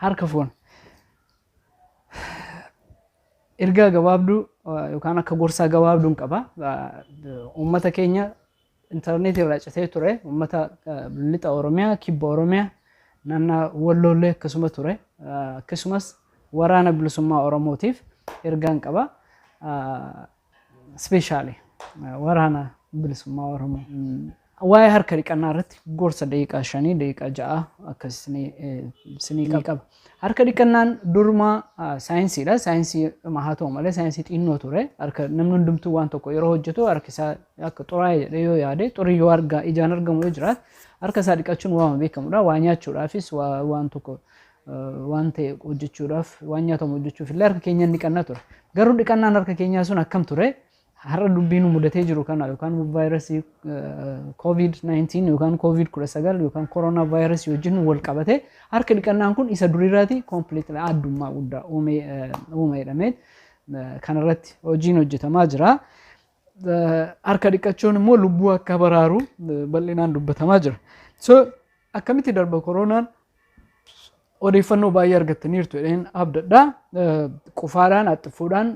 Harka fuuna. Ergaa gabaabduu yookaan akka gorsaa gabaabduun qaba. Uummata keenya intarneetii irraa citee ture. Uummata lixa Oromiyaa, kibba Oromiyaa, naannoo Walloollee akkasuma ture. Akkasumas waraana bilisummaa Oromootiif ergaan qaba. Specially waraana bilisummaa Oromoo. Waa'ee harka dhiqannaa irratti gorsa daqiiqaa 5, daqiiqaa 6 akkas isinii qaba. Harka dhiqannaan durumaa saayinsiidha. Saayinsii haa ta'u malee saayinsii xinnoo ture. Harka namni hundumtuu waan tokko yeroo hojjetu harki isaa akka xuraa'e jedhee yoo yaade, xurii yoo argaa ijaan argamu yoo jiraate, harka isaa dhiqachuun waama beekamudha. Waa nyaachuudhaafis, waan tokko waan ta'e hojjechuudhaaf, waan nyaatamu hojjechuuf illee harka keenya dhiqannaa ture. Garuu dhiqannaan harka keenyaa sun akkam ture? Har'a dubbiin mudatee jiru kana yookaan vaayirasii COVID-19 yookaan COVID-19 yookaan koronaa vaayirasii wajjin wal qabate, harka dhiqannaan kun isa duriirraati completely addummaa guddaa uume jedhamee kanarratti hojiin hojjetamaa jira. Harka dhiqachuun immoo lubbuu akka baraaru bal'inaan dubbatamaa jira. So akkamitti darba koronaan? Odeeffannoo baay'ee argattaniirtu jedheen abdadha. Qufaadhaan, haxxifuudhaan,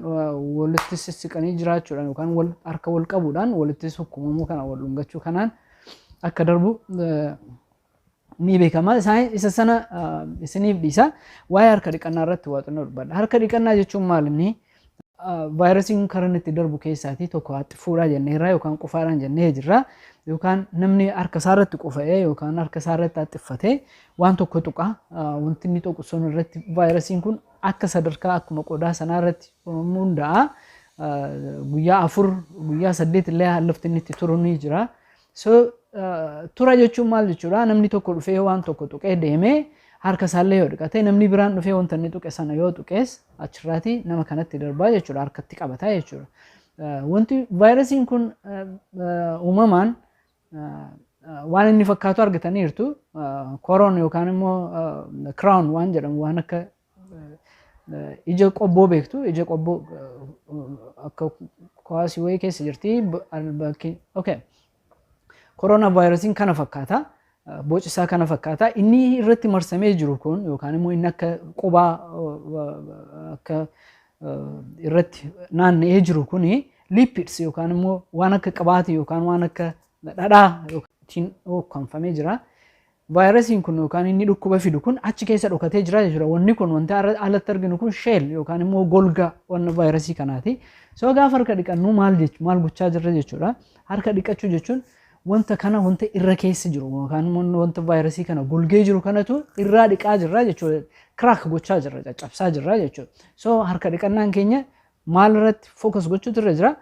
walitti sissiqanii jiraachuudhaan yookaan harka wal qabuudhaan, walitti sukkumamuu kana, wal dhungachuu kanaan akka darbu ni beekama. Isa sana isiniif dhiisa. Waa'ee harka dhiqannaa irratti waa xinnoo dubbadha. Harka dhiqannaa jechuun maal inni? Vaayirasiin karaa inni itti darbu keessaatii tokko haxxifuudhaa jenneerra yookaan qufaadhaan jennee jirra. Yookaan namni harka isaa irratti qufa'ee yookaan harka isaa irratti haxxiffatee waan tokko tuqa. Wanti inni tuqu sun irratti vaayirasiin kun akka sadarkaa akkuma qodaa sanaa irratti hundaa'a. Guyyaa 4, guyyaa 8 illee lafti inni itti turu ni jira. So tura jechuun maal jechuudha? Namni tokko dhufee waan tokko tuqee deemee, harka isaallee yoo dhiqate, namni biraan dhufee wanta inni tuqe sana yoo tuqees, achirraati nama kanatti darbaa jechuudha, harkatti qabataa jechuudha. Wanti vaayirasiin kun uumamaan waan inni fakkaatu argataniirtu, koron yookaan immoo crown waan jedhamu, waan akka ija qobboo beektu, ija qobboo akka kuwaasii wayii keessa jirti. Okay. Koronaa vaayirasiin kana fakkaata. Boci isaa kana fakkaata. Inni irratti marsamee jiru kun yookaan immoo inni akka qubaa akka irratti naanna'ee jiru kuni lipids yookaan immoo waan akka qabaatii yookaan waan akka dhadhaa ittiin ukkaamfamee jira. Vaayirasiin kun yookaan inni dhukkuba fidu kun achi keessa dhokatee jira jechuudha. Wanni kun, wanti alatti arginu kun, shell yookaan immoo golgaa wanna vaayirasii kanaati. So gaafa harka dhiqannu maal gochaa jirra jechuudha? Harka dhiqachuu jechuun wanta kana, wanta irra keessa jiru yookaan immoo wanta vaayirasii kana golgee jiru kanatu irraa dhiqaa jirra jechuudha. Crack gochaa jirra, caccabsaa jirra jechuudha. So harka dhiqannaan keenya maal irratti focus gochuutu irra jira?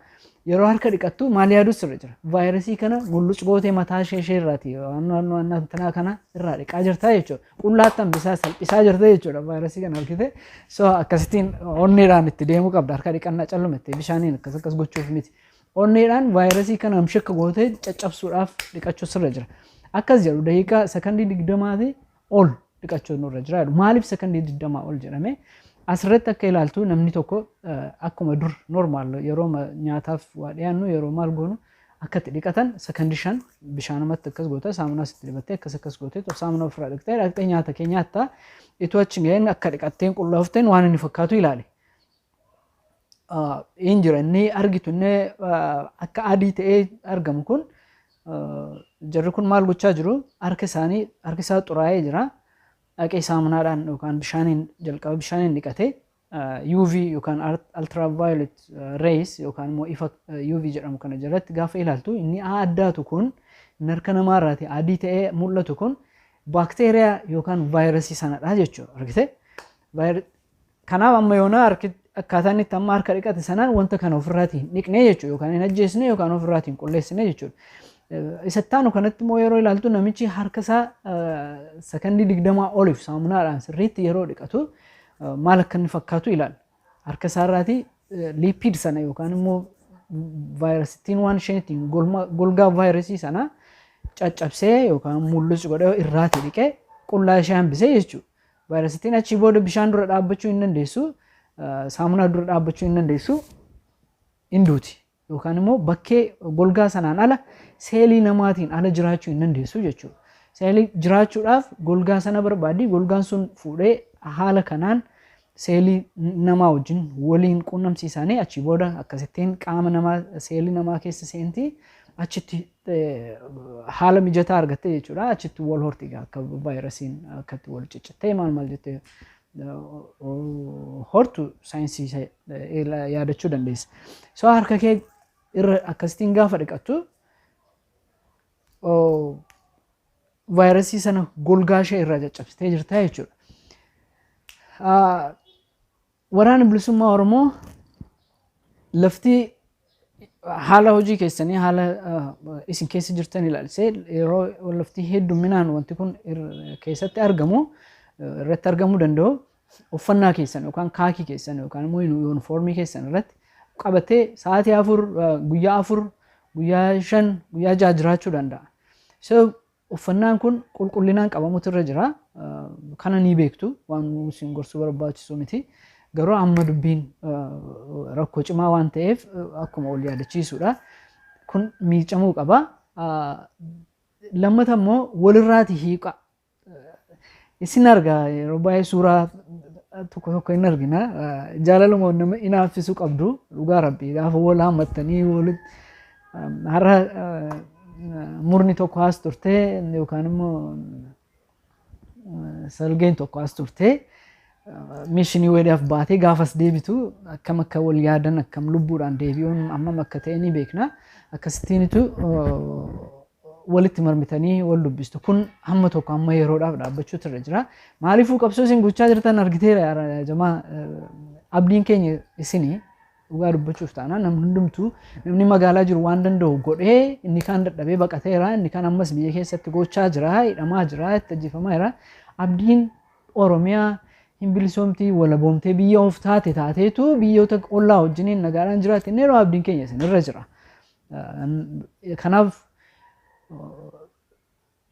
Yeroo harka dhiqattu maal yaaduus irra jira? Vaayirasii kana mulluc gootee mataa ishee irraati waan kana irraa dhiqaa jirta jechuudha. Qullaatti hambisaa salphisaa jirta jechuudha vaayirasii kana argite. So akkasittiin onneedhaan itti deemuu qabda. Harka dhiqannaa callumatti bishaaniin akkas akkas gochuuf miti. Onneedhaan vaayirasii kana hamshakka gootee caccabsuudhaaf dhiqachuu sirra jira. Akkas jedhu, daqiiqaa sakandii 20 ol dhiqachuu nurra jira. Maaliif sakandii 20 ol jedhame? Asirratti akka ilaaltu, namni tokko akkuma dur normal yeroo nyaataaf waa dhiyaannu, yeroo maal goonu akka itti dhiqatan, sakandii 5 bishaanumatti akkas goota, saamunaas itti dibattee akkas akkas gootee, saamunaa ofirraa dhiqxee dhaqxee nyaata kee nyaattaa. Itoo achi ga'een akka dhiqatteen qullaafteen waan inni fakkaatu ilaali. Hin jira inni argitu, inni akka adii ta'ee argamu kun, jarri kun maal gochaa jiru? Harka isaanii, harki isaa xuraa'ee jira. Dhaqee saamunaadhaan yookaan bishaaniin, jalqaba bishaaniin dhiqatee, UV yookaan ultraviolet rays yookaan immoo ifa UV jedhamu kana jalatti gaafa ilaaltu, inni addaatu kun, inni harka namaarraati adii ta'ee mul'atu kun, baakteeriyaa yookaan vaayirasii sanadha jechuudha. Argite? Kanaaf amma yoonaa harki akkaataa inni itti amma harka dhiqate sanaan wanta kana ofirraatii hin dhiqne jechuudha, yookaan hin ajjeesne yookaan ofirraatii hin qulleessine jechuudha. Isa ittaanu kanatti immoo yeroo ilaaltu, namichi harka isaa sakandii 20 oliif saamunaadhaan sirriitti yeroo dhiqatu maal akka inni fakkaatu ilaala. Harka isaarraatii lipid sana yookaan immoo vaayirasittiin waan isheen ittiin golgaa vaayirasii sana caccabsee yookaan mul'is godhee irraatii dhiqee qullaa ishee hambisee jechuudha. Vaayirasittiin achii booda bishaan dura dhaabbachuu hin dandeessu, saamunaa dura dhaabbachuu hin dandeessu, hin duuti. Yookaan immoo bakkee golgaa sanaan ala, seelii namaatiin ala jiraachuu hin dandeessu jechuudha. Seelii jiraachuudhaaf golgaa sana barbaaddi, golgaan sun fuudhee Haala kanaan seelii namaa wajjin waliin quunnamsiisanii achii booda akkasittiin qaama namaa, seelii namaa keessa seentii, achitti haala mijataa argattee jechuudha. Achitti wal horti, akka vaayirasiin akkatti wal ciccittee maal maal jettee hortu saayinsii yaadachuu dandeessa. So harka kee irra akkasittiin gaafa dhiqattu vaayirasii sana golgaa ishee irraa caccabsitee jirta jechuudha. Waraana Bilisummaa Oromoo, lafti haala hojii keessanii, haala isin keessa jirtan ilaalchisee, yeroo lafti hedduminaan wanti kun keessatti argamu, irratti argamuu danda'u, uffannaa keessan yookaan kaakii keessan yookaan immoo yuunifoormii keessan irratti qabatee sa'aatii 4, guyyaa 4, guyyaa 5, guyyaa 6 jiraachuu danda'a. So uffannaan kun qulqullinaan qabamutu irra jira. Kana ni beektu, waan isin gorsuu barbaachisu miti. Garuu amma dubbiin rakkoo cimaa waan ta'eef akkuma ol yaadachiisudha. Kun miicamuu qaba. Lammata immoo walirraati hiiqa. Isin argaa, yeroo baay'ee suuraa tokko tokko hin argina. Jaalaluma nama inaaffisuu qabdu, dhugaa rabbii, gaafa wal haammattanii walitti har'a murni tokko as turtee yookaan immoo salgeen tokko as turtee mishinii wayiidhaaf baatee gaafas deebitu akkam akka wal yaadan, akkam lubbuudhaan deebi'uun hammam akka ta'e ni beekna. Akkasittiinitu walitti marmitanii wal dubbistu. Kun hamma tokko hamma yeroodhaaf dhaabbachuutu irra jira. Maaliifuu qabsoo isin gochaa jirtan argiteera jamaa, abdiin keenya isinii. Dhugaa dubbachuuf taanaan, namni hundumtuu, namni magaalaa jiru waan danda'u godhee, inni kaan dadhabee baqateera, inni kaan ammas biyya keessatti gochaa jira, hidhamaa jira, itti ajjeefamaa jira. Abdiin Oromiyaa hin bilisoomtii, walaboomtee biyya of taate taateetu biyyoota ollaa wajjiniin nagaadhaan jiraatti inni yeroo abdiin keenya isinirra jira. Kanaaf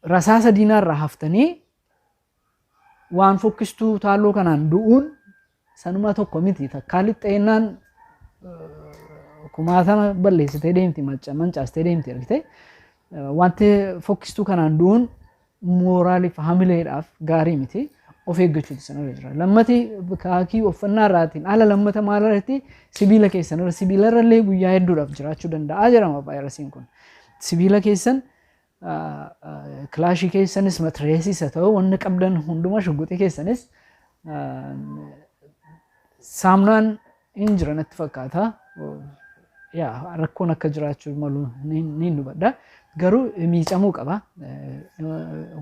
rasaasa diinaarraa haftanii waan fokkistuu taalloo kanaan du'uun sanuma tokko miti. Takkaa lixxeennaan kumaatama balleessitee deemti, mancaastee deemti argite. Wanti fokkistuu kanaan du'uun mooraaliif, hamileedhaaf gaarii miti. Of eeggachuutu sanarra jira. Lammati kaakii uffannaa irraatiin ala, lammata maal irratti, sibiila keessan irra, sibiila irra illee guyyaa hedduudhaaf jiraachuu danda'a jedhama vaayirasiin kun. Sibiila keessan, kilaashii keessanis, matireesiis haa ta'u, wanni qabdan hundumaa, shugguxii keessanis saamunaan hin jira natti fakkaata. Yaa, rakkoon akka jiraachuu malu ni hubadha. Garuu miicamuu qaba.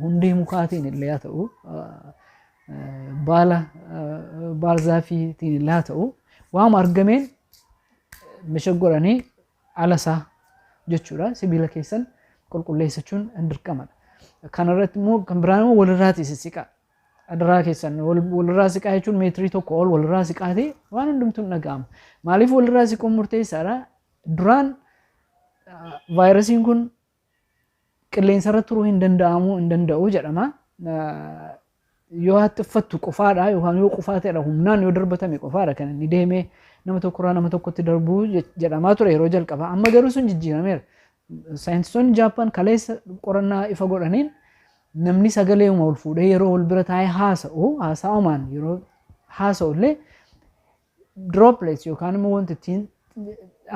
Hundee mukaatiin illee haa ta'u, baala baarzaafiitiin illee haa ta'u, waama argameen meeshaa godhanii ala isaa jechuudha. Sibiila keessan qulqulleessachuun dirqamadha. Kanarratti immoo kan biraan immoo walirraa sissiqa. Adaraa keessan, walirraa siqaa jechuun meetirii 1 ol walirraa siqaatee waan hundumtuu hin dhaga'ama. Maaliif walirraa siquun murteessaadha? Duraan vaayirasiin kun qilleensarra turuu hin danda'amu, hin danda'u jedhama. Yoo haxxiffattu qofaadha yookaan yoo qofaa ta'edha, humnaan yoo darbatame qofaadha kan inni deemee nama tokkorraa nama tokkotti darbuu jedhamaa ture yeroo jalqabaa. Amma garuu sun jijjiirameera. Saayintistoonni Jaappaan kaleessa qorannaa ifa godhaniin, namni sagalee ol fuudhee yeroo wal bira taa'ee haasa'u, haasa'umaan yeroo haasa'u illee, droplets yookaan immoo wanti ittiin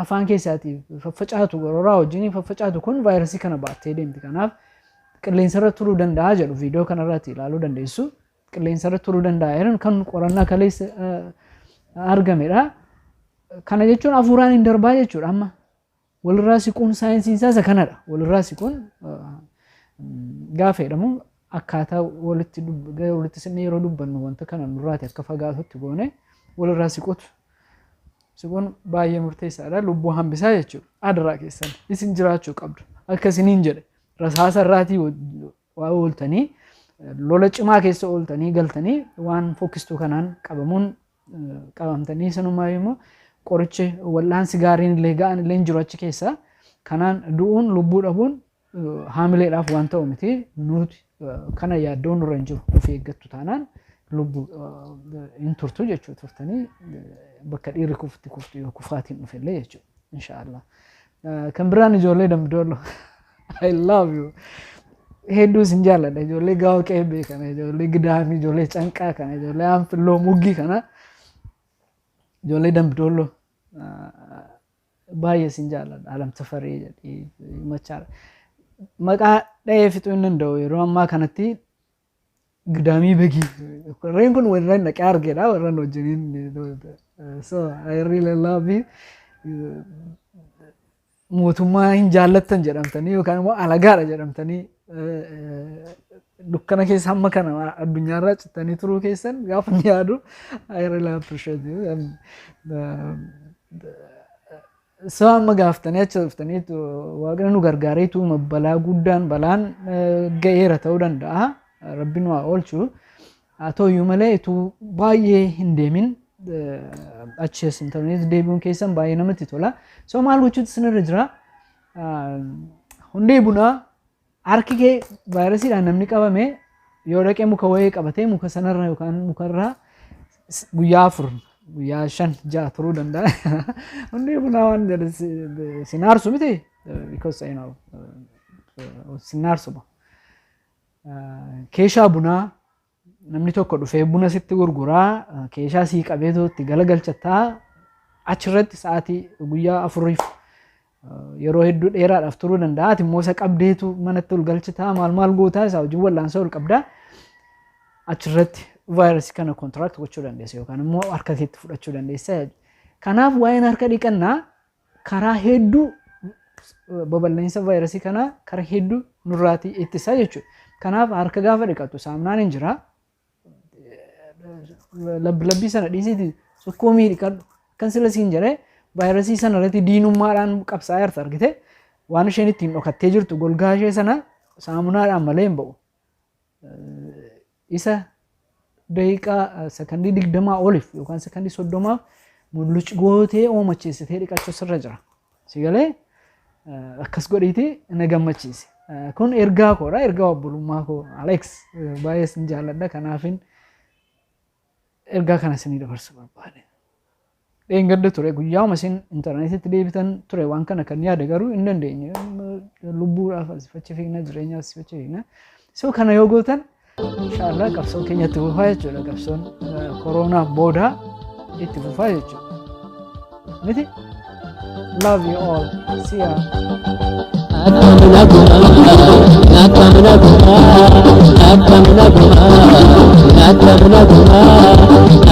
afaan keessaatii faffacaatu, gororaa wajjin faffacaatu kun vaayirasii kana baattee deemti. Kanaaf qilleensarra turuu danda'a jedhu, viidiyoo kanarratti ilaaluu dandeessu. Qilleensarra turuu danda'a jedhan kan qorannaa kaleessa argamedha. Kana jechuun hafuuraan hin darbaa jechuudha amma. Walirraa siquun saayinsiin isaa isa kanadha. Walirraa siquun gaafa jedhamu akkaataa walitti siqnee yeroo dubbannu wanta kana nurraati akka fagaatutti goone walirraa siquutu siquun baay'ee murteessaadha. Lubbuu hambisaa jechuudha. Adaraa keessan, isin jiraachuu qabdu. Akka isiniin jedhe, rasaasa irraatii waa ooltanii, lola cimaa keessa ooltanii galtanii, waan fokkistuu kanaan qabamuun, qabamtanii, sanumaa immoo qorichi wal'aansi gaariin illee ga'an illee hin jiru achi keessa. Kanaan du'uun, lubbuu dhabuun haamileedhaaf waan ta'u miti. Nuti kana yaaddoon nurra hin jiru. Of eeggattu taanaan lubbuu hin turtu jechuudha, turtanii bakka dhiirri kufti kuftu yoo kufaatiin dhufellee jechuudha. Inshaallah. Kan biraan ijoollee Dambidoollo. I love you. Hedduu isin jaalladha. Ijoollee gaa'oo qeebbee kana, ijoollee gidaamii, ijoollee canqaa kana, ijoollee anfilloo muggii kana, ijoollee dambidolloo baay'ee isin jaalladha. Alam Tafarii jedhee machaadha. Maqaa dhahee fixuu hin danda'u yeroo ammaa kanatti gidaamii begii. Warreen kun warreen dhaqee argedha, warreen wajjiniin. So I really love you. Mootummaa hin jaallattan jedhamtanii yookaan immoo alagaadha jedhamtanii dukkana keessa hamma kana addunyaarraa cittanii turuu keessan gaafa ni yaadu, I really appreciate you. So amma gaaftanii achi dhuftanii Waaqni nu gargaareetu balaa guddaan balaan ga'eera ta'uu danda'a. Rabbi nu haa oolchu. Haa ta'uyyuu malee utuu baay'ee hin deemin achi as intarneetii deebi'uun keessan baay'ee namatti tola. So maal gochuutu isinirra jira? Hundee bunaa, harki kee vaayirasiidhaan namni qabame yoo dhaqee muka wayii qabatee, muka sanarra yookaan mukarraa guyyaa 4, guyyaa 5, 6 turuu danda'a. Hundee bunaa waan jedhe sin aarsu miti, because sin aarsuma. Keeshaa bunaa namni tokko dhufee buna sitti gurguraa, keeshaa sii qabeetoo itti galagalchattaa, achirratti sa'aatii guyyaa 4f yeroo hedduu dheeraadhaaf turuu danda'a. Ati immoo isa qabdeetu manatti ol galchitaa, maal maal gootaa, isaa wajjin wal'aansa ol qabdaa. Achirratti vaayirasii kana contract gochuu dandeessa yookaan immoo harka keetti fudhachuu dandeessa. Kanaaf waa'een harka dhiqannaa karaa hedduu babal'insa vaayirasii kanaa karaa hedduu nurraatii ittisa jechuudha. Kanaaf harka gaafa dhiqattu saamunaan hin jira. Labbi labbii sana dhiisiiti sukkuumii dhiqadhu. Akkan sila siin jedhee, vaayirasii sana irratti diinummaadhaan qabsaa'aa jirta argite, waan isheen ittiin dhokattee jirtu golgaa ishee sana saamunaadhaan malee hin ba'u. Isa daqiiqaa sakandii 20 oliif yookaan sakandii 30f mulluc gootee oomacheessitee dhiqachuu sirra jira. Si galee? Akkas godhiiti na gammachiise. Kun ergaa koodha. Ergaa obbolummaa koo Alex, baay'ee sin jaalladha. Kanaafin ergaa kana isinii dabarsuu barbaade. Dheengadda ture, guyyauma isin intarneetitti deebitan ture waan kana kan yaade, garuu hin dandeenye. Lubbuudhaaf asifachi fiigna, jireenyaaf asifachi fiigna. So kana yoo gootan, inshaallah qabsoon keenya itti fufaa jechuudha. Qabsoon koronaa booda itti fufaa jechuudha. Miti? Love you all. See ya. Akkam naguma, akkam naguma, akkam naguma, akkam naguma,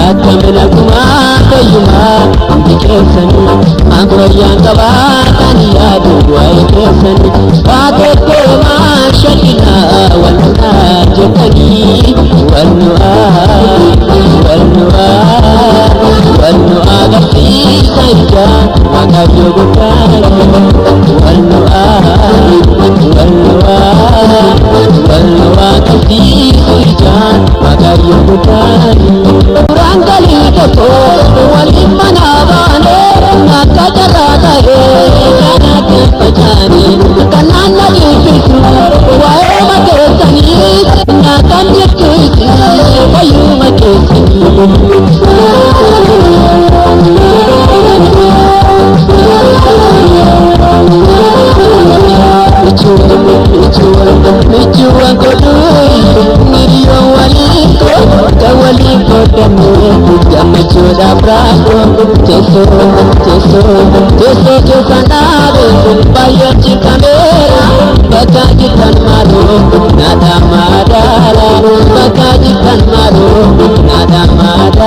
akkam naguma, fayyuma hundi keessanii, an fayyaan qabaa kan yaadu waa'ee keessanii, baatee deemaa shakkinaa wal lolaa jettanii, wal nu'aa, wal nu'aa, wal nu'aa agarsiisa ijaa Waaqayyo guddaa, wal nu'aa, wal nu'aa, wal nu'aa agarsiisu ijaa Waaqayyo guddaa. Duraan galii tokko waliin manaa baane, akka carraa ta'ee kanatti facaane, kan naanna dhiphisu waa'ee keessanii, naataan jirtu isin fayyuma keessanii. Michuuwwan godhuu hiriyoon waliin kan waliin qoodamne gammachuudhaaf raakoo, teessoo teessoo teessoo keessan dhaabe baay'ee cinqameera, bakka jirtan maaloo naadhaa madaala, bakka jirtan maaloo naadhaa.